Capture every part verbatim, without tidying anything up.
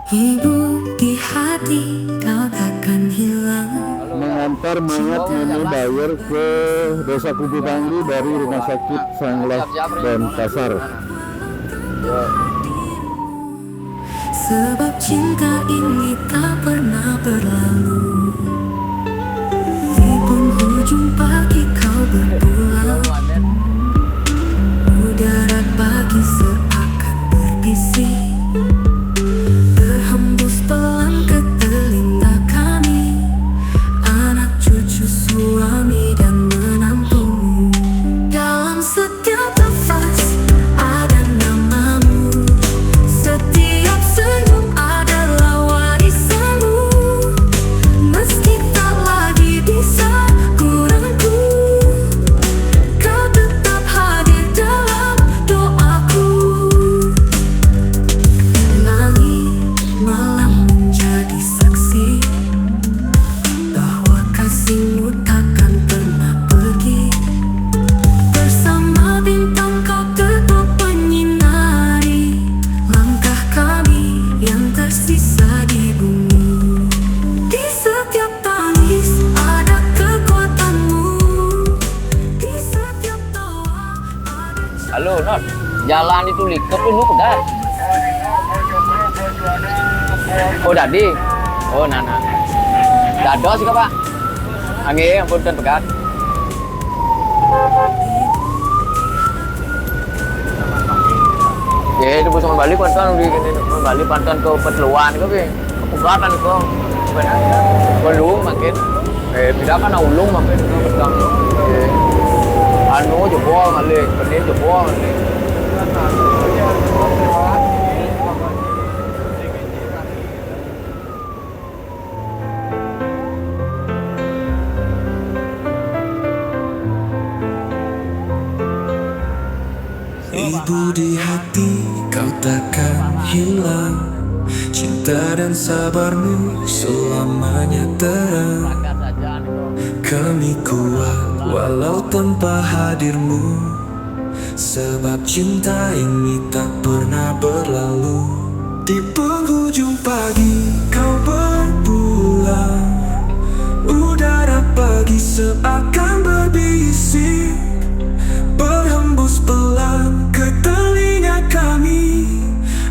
Ibu di hati kau takkan hilang. Mengantar mayat Nenek Bayer ke Desa Kubu Bangli dari Rumah Sakit Sanglah Denpasar. Sebab cinta ini tak pernah berlalu. Di penghujung pagi kau berpulang. Udara pagi seakan berbisik. Berhembus pelan ke telinga kami. Anak cucu suami dan menantumu. Dalam setiap nafas ada namamu. Setiap senyum adalah warisanmu. Meski tak lagi bisa kurangku, kau tetap hadir dalam doaku. Langit malam menjadi saksi bahwa kasihmu takkan pernah pergi. Bersama bintang kau tetap menyinari langkah kami yang tersisa di bumi. Di setiap tangis ada kekuatanmu. Di setiap tawa ada. Halo, Not. Jalan itu likep lu pegat. Oh, tadi. Oh, nah, nah. Dados sih, Pak. Angge, ampun, ten pegat. Ya, itu bos balik pantan di kene, balik pantan ke Petluan ke, Pi. Ke Pegatan ke. Belum makin. Eh, tidak kan ulung makin ke Petang. Eh, anu jebol balik, benih jebol balik. Ibu di hati, kau takkan hilang. Cinta dan sabarmu selamanya terang. Kami kuat walau tanpa hadirmu. Sebab cinta ini tak pernah berlalu. Di penghujung pagi kau berpulang. Udara pagi seakan berbisik. Berhembus pelan ke telinga kami.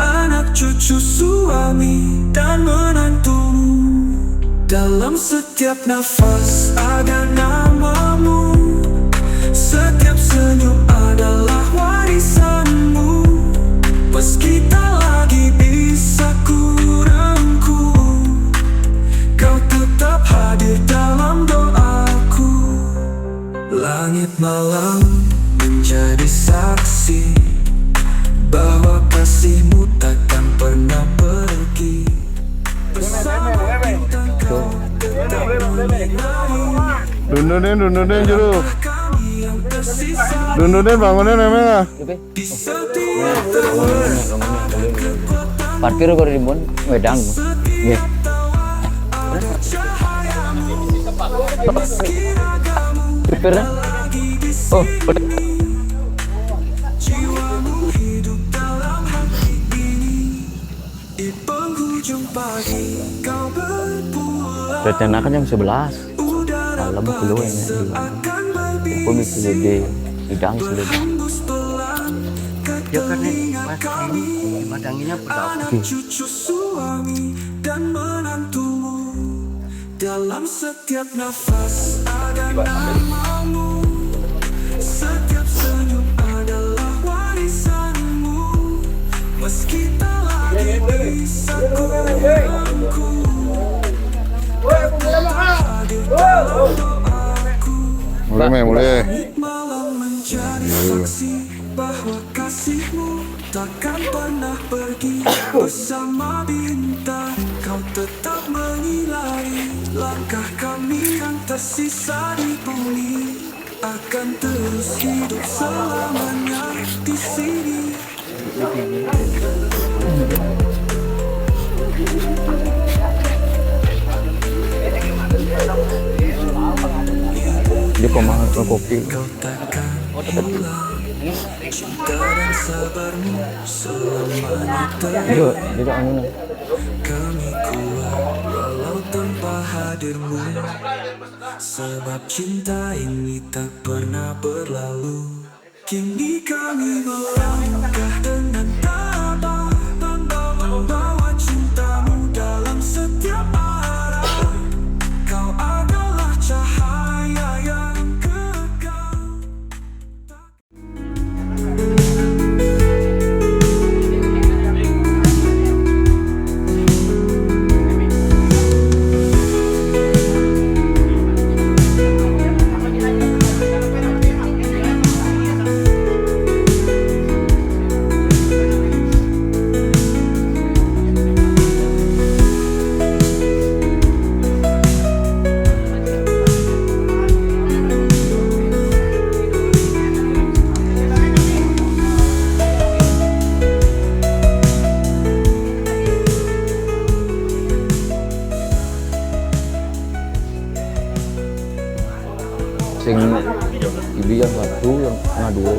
Anak cucu suami dan menantumu. Dalam setiap nafas ada namamu. Setiap senyum adalah warisanmu. Meski tak lagi bisa kurangku, kau tetap hadir dalam doaku. Langit malam menjadi saksi bahwa kasihmu takkan pernah pergi. Bersama bintang kau tetap menyinari. Dundunin, dundunin, jero. Kami yang tersisa. Dundunin, bangunin, emang ah. Di setiap. Parkir kok rimbun, wedang. Nggih. Supir. Oh, udah. Rencanakan jam sebelas. Malam keluar enak juga. Aku mikir gede, hidang sudah. Ya kan, Nek, Mas, ini madanginya berapa? Oke. Dalam setiap nafas ada namamu. Setiap senyum adalah warisanmu. Meski tak lagi bisa kurangku. Mulai, Meh, mulai. Malam menjadi saksi bahwa kasihmu takkan pernah pergi. Bersama bintang kau tetap menyinari langkah kami yang tersisa di bumi. Akan terus hidup selamanya di sini. Dia kok mahal, oh, kopi. Iya, dia tak anu nih. Walau tanpa hadirmu, sebab cinta ini tak pernah berlalu. Kini kami melangkah dengan tabah, membawa cintamu dalam setiap arah. Kau adalah cahaya yang kekal. Sing ibi yang satu, yang ngadu.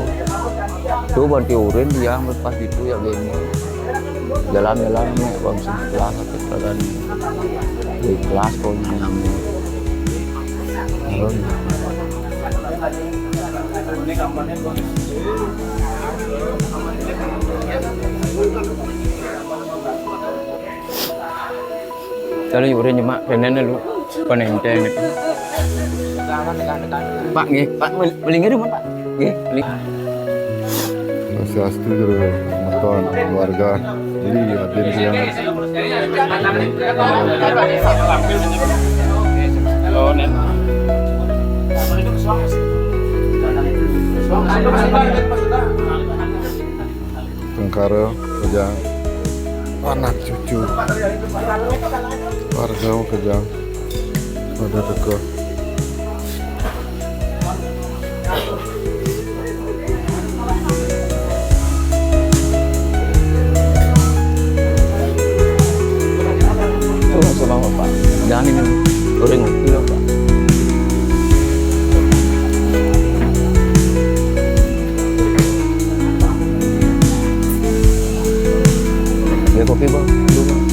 Tuh banti urin dia pas itu ya gini. Jalan-jalan nih, bang, sebelah sakit badan. Di kelas kok nyamuk. Lalu yuk, udah nyemak, pengen lu, penenteng gitu. Pak, nggih, Pak, beli, beli ngirim, Pak. Nggih, beli. Swastiastu, jero, meton, warga, beli, adin, siang. Tengkara, kejang, anak cucu, warga kejang, pada teka. Tuh, sama Pak. Jangan ini. Goreng, iya, Pak. Ya, kopi, Bang. Dulu, Bang.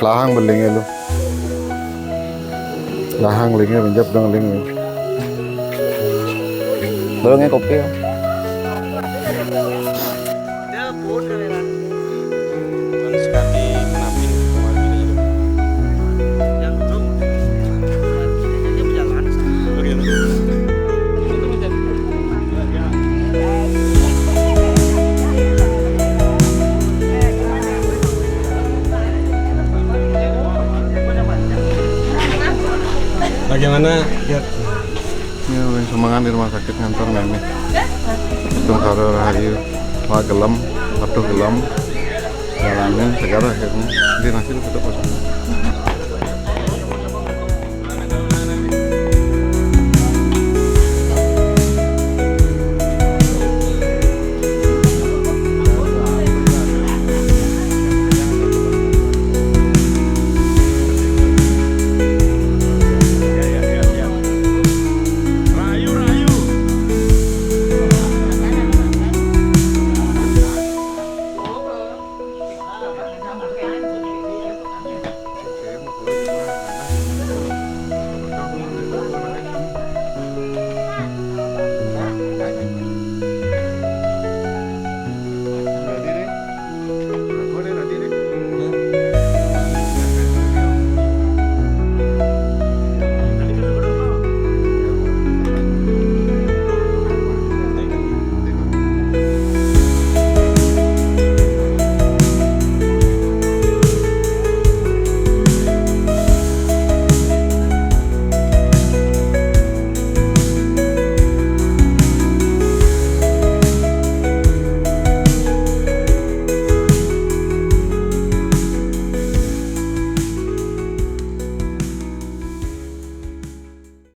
Lahang belinge lu. Lahang linge, menjap dong linge. Dorongnya kopi, ya. Telepon, kamera. Kan sekali kenapin kemarin ini gitu. Yang belum. Dia perjalanan sama. Oke. Bagaimana, Gat? Ini orang semangat di rumah sakit ngantor meme. Tengkara rahayu. Wah, gelem, waduh, gelem. Jalanin segala akhirnya. Di nasi lu tetep kosong.